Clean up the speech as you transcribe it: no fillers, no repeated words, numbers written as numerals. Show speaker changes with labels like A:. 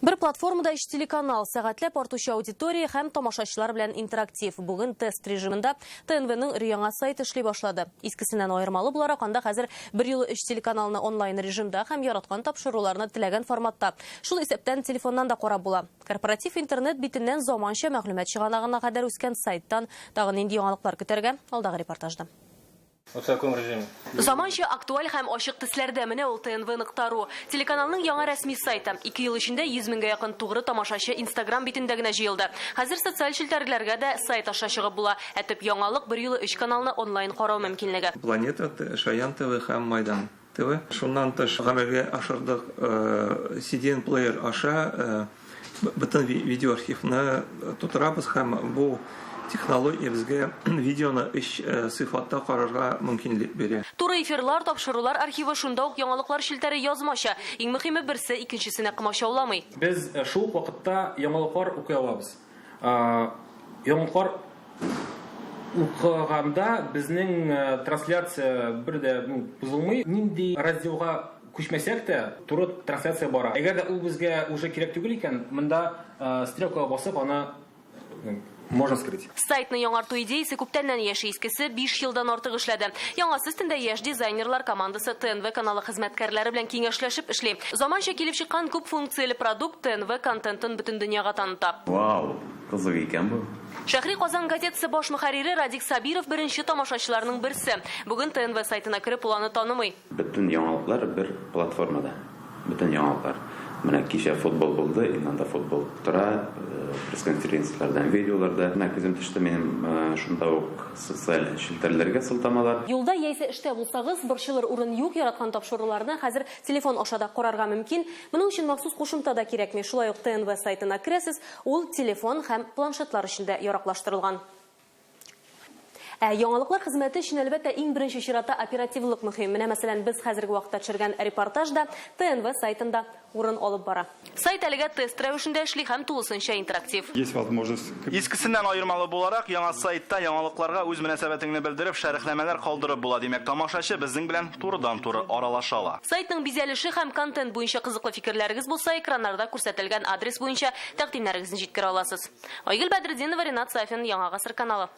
A: Бер платформада өч телеканал, сәгатьләп артучы аудитория һәм тамашачылар белән интерактив. Бүген тест режимында ТНВның өр-яңа сайты эшли башлады. Искесеннән аермалы буларак, анда хәзер берьюлы өч телеканалны онлайн режимда һәм яраткан тапшыруларны теләгән форматта, шул исәптән телефоннан да карап була. Корпоратив интернет битеннән заманча мәгълүмат чыганагына кадәр үскән сайттан тагын нинди яңалыклар көтәргә, алдагы репортажда.
B: Вот в таком режиме.
A: Заманча, актуаль һәм ачык төсләрдә менә ул ТНВ нокта ру. Телеканалның яңа рәсми сайты. Ике ел эчендә 100 меңгә якын тугры тамашачы Инстаграм битендә генә җыелды. Хәзер социаль челтәрләргә дә сайт аша чыгып була. Ә төп яңалык, берьюлы өч каналны онлайн карау мөмкинлеге.
C: Планета, Шаян ТВ һәм Майдан ТВ. Шуннан тыш гамәлгә ашырдык CDN плеер аша бөтен видеоархивны тутырабыз һәм бу технология безгә видеоны өч сыйфатта карарга мөмкинлек бирә.
A: Туры эфирлар, тапшырулар архивы, шунда ук яңалыклар челтәре язмача. Иң мөхиме, берсе икенчесенә комачауламый.
B: Без шул ук вакытта яңалыклар укый алабыз. Яңалыклар укыганда безнең трансляция бер дә бозылмый. Нинди разделга күчмәсәк тә, туры трансляция бара. Әгәр дә ул безгә уже кирәк түгел икән, монда стрелкага басып, аны можно скрыть.
A: Сайтны яңарту идеясе күптәннән яши, искесе 5 елдан артык эшләде. Яңасы өстендә яшь дизайнерлар командасы ТНВ каналы хезмәткәрләре белән киңәшләшеп эшли. Заманча килеп чыккан күп функцияле продукт ТНВ контентын бөтен дөньяга таныта.
D: Вау, кызык икән бу.
A: Шәһри Казан газетасы баш мөхәррире Радик Сабиров беренче тамашачыларның берсе. Бүген ТНВ сайтына кереп, ул аны танымый.
D: Бөтен яңалыклар бер платформада. Бөтен яңалыклар. Менә кичә футбол булды, инде анда футбол тора, пресс-конференцияләрдән видеолар да. Менә күзем төште минем шунда ук социаль челтәрләргә сылтамалар.
A: Юлда яисә эштә булсагыз, борчылыр урын юк, яраткан тапшыруларны хәзер телефон аша да карарга мөмкин. Моның өчен махсус кушымта да кирәкми. Шулай ук ТНВ сайтына керәсез, ул телефон һәм планшетлар өчен дә яраклаштырылган. Ә яңалыклар хезмәте өчен, әлбәттә, иң беренче чиратта оперативлык мөһим. Менә, мәсәлән, без хәзерге вакытта төшергән репортаж да ТНВ сайтында урын алып бара. Сайт әлегә тест рәвешендә эшли һәм тулысынча интерактив.
E: Есть возможность.
F: Искесеннән аермалы буларак, яңа сайтта яңалыкларга үз мөнәсәбәтеңне белдереп, шәрехләмәләр калдырып була. Димәк, тамашачы безнең белән турыдан-туры аралаша ала.
A: Сайтның бизәлеше һәм контент буенча кызыклы фикерләрегез булса, экраннарда күрсәтелгән адрес буенча тәкъдимнәрегезне җиткерә аласыз. Айгөл Бәдретдинова, Ринат Сафин, Яңа Гасыр каналы.